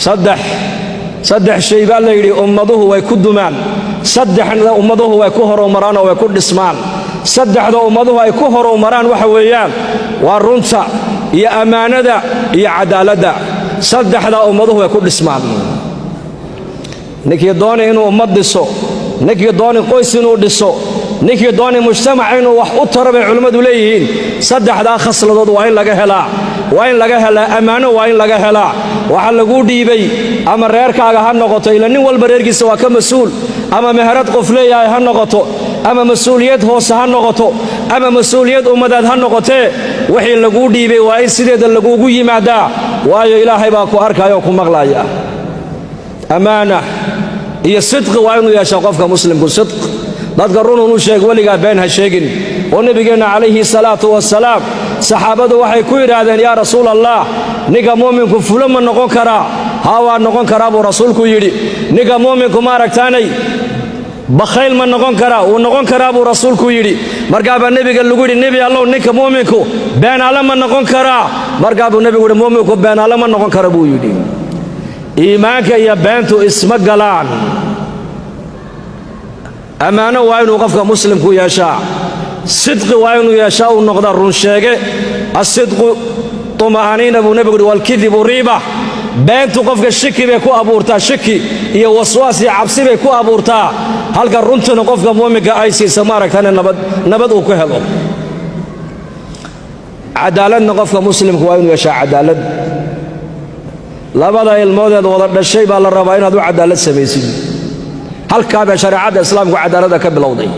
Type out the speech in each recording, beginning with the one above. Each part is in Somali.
Saddex shay baa la yidhi ummaduhu way ku dumaan, saddexna ummaduhu way ku horumaraan oo way ku dhismaan. Saddexda ummaduhu ay ku horumaraan waxa weeyaan waa runta iyo ammaanada iyo cadaaladda. Saddexda ummaduhu way ku dhismaan. Ninkii doonay inuu ummad dhiso, ninkii doonay qoys inuu dhiso, ninkii doonay mujtamac inuu wax u taro, bay culimmadu leeyihiin, saddexdaa khasladood waa in laga helaa. Waa in laga helaa ammaano, waa in laga helaa waxa laguu dhiibay, ama reerkaaga ha noqoto, ila nin walba reerkiisa waa ka mas-uul, ama meherad qof leeyahay ha noqoto, ama mas-uuliyad hoose ha noqoto, ama mas-uuliyad ummadeed ha noqotee, wixii laguu dhiibay waa in sideeda laguugu yimaadaa, waayo Ilaahay baa ku arkaya oo ku maqlaya. Ammaana iyo sidqi waa inuu yeeshaa qofka muslimku. Sidq, dadka run unu sheeg, weligaa been ha sheegin. Oo nebigeenna calayhi salaatu wasalaam saxaabadu waxay ku yidhaahdeen: "Yaa Rasuul Allah, ninka mu'minku fulo ma noqon karaa?" "Haa, waa noqon karaa," buu rasuulku yidhi. "Ninka mu'minku maaragtaanay bakhayl ma noqon karaa?" "Wuu noqon karaa," buu rasuulku yidhi. Markaa baa nebiga lagu yidhi: "Nebi Allow, ninka mu'minku beenaale ma noqon karaa?" Markaa buu nebigu yidhi: "Mu'minku beenaale ma noqon kara," buu yidhi. Iimaanka iyo beentu isma galaan. Ammaano waa inuu qofka muslimku yeeshaa, sidqi waa inuu yeeshaa, uu noqdaa runsheege. "الصدق طمأنينة," buu nebigu yidhi, "والكذب ريبة." Beentu qofka shiki bay ku abuurtaa, shiki iyo waswaas iyo cabsi bay ku abuurtaa, halka runtuna qofka muuminka ay siisa maaragtane nabad, nabad uu ku helo. Cadaaladna qofka muslimku waa inuu yeeshaa cadaalad. Labada ilmoodeed wada dhashay baa la rabaa inaad u cadaalad samaysid. Halkaa bay shareecadda islaamku cadaaladda ka bilowday.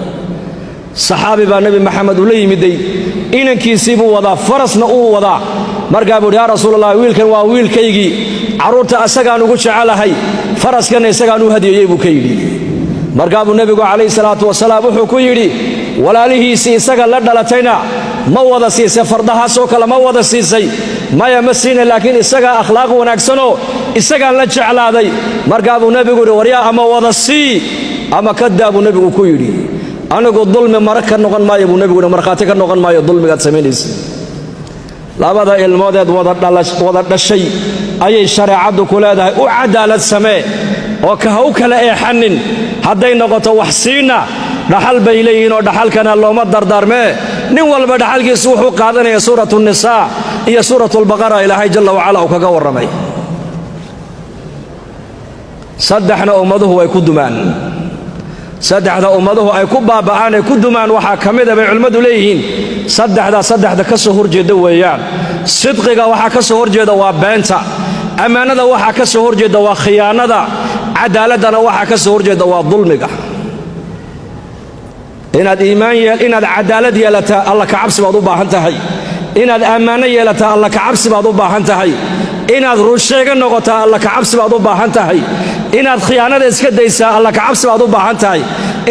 Saxaabi baa Nebi Maxamed ula yimiday, inankiisii buu wadaa, farasna uu wadaa. Markaa buu uhi: "Yaa Rasuulallah, wiilkan waa wiilkaygii, carruurta asagaan ugu jecelahay, faraskanna isagaan u hadiyeyey," buu ka yidhi. Markaa buu nebigu calayhi salaatu wasalaam wuxuu ku yidhi: "Walaalihiisii isaga la dhalatayna ma wada siisay fardahaasoo kale? Ma wada siisay?" "Maya, ma siina, laakiin isagaa akhlaaq wanaagsanoo isagaan la jeclaaday." Markaa buu nebigu yidhi: "Waryaa, ama wada sii ama ka daa," buu nebigu ku yidhi. "Anigu dulmi mara ka noqon maayo," buu nebigu yidhi, "markhaati ka noqon maayo dulmigaad samaynaysa." Labada ilmoodeed wada dhashay ayay shareecaddu ku leedahay u cadaalad samee oo ka ha u kala eexanin. Hadday noqoto wax siina, dhaxal bay leeyihiin oo dhaxalkana looma dardaarmee, nin walba dhaxalkiisu wuxuu qaadanaya. Suuratu Nisaa iyo Suuratu Albaqara Ilaahay jalla wacala uu kaga warramay. Saddexna ummaduhu way ku dumaan, saddexda ummaduhu ay ku baaba'aan ay ku dumaan waxaa ka mida, bay culimmadu leeyihiin, saddexdaa saddexda ka soo horjeeda weeyaan. Sidqiga waxaa ka soo horjeeda waa beenta, ammaanada waxaa ka soo horjeeda waa khiyaanada, cadaaladdana waxaa ka soo horjeeda waa dulmiga. Inaad iimaan inaad cadaalad yeelataa, Alla kacabsi baad u baahan tahay. Inaad ammaano yeelataa, Alla kacabsi baad u baahan tahay. Inaad runsheega noqotaa, Alla kacabsi baad u baahan tahay. Inaad khiyaanada iska daysaa, Alla kacabsi baad u baahan tahay.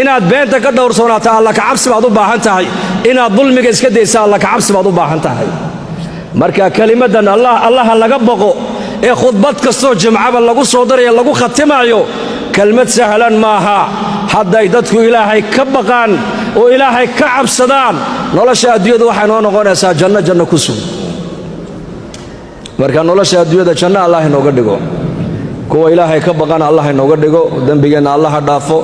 Inaad beenta ka dhowrsoonaataa, Alla kacabsi baad u baahan tahay. Inaad dulmiga iska daysaa, Alla kacabsi baad u baahan tahay. Marka kelimaddan Allah Allaha laga boqo ee khudbad kastoo jimcaba lagu soo daraya, lagu khatimaayo, kelmad sahlan maaha. Hadday dadku Ilaahay ka baqaan oo Ilaahay ka cabsadaan, nolosha adduunyadu waxay noo noqonaysaa janno, janno ku sug. Marka nolosha adduunyada janno Allah inooga dhigo, kuwa Ilaahay ka baqana Allah inooga dhigo, dembigeenna Allaha dhaafo.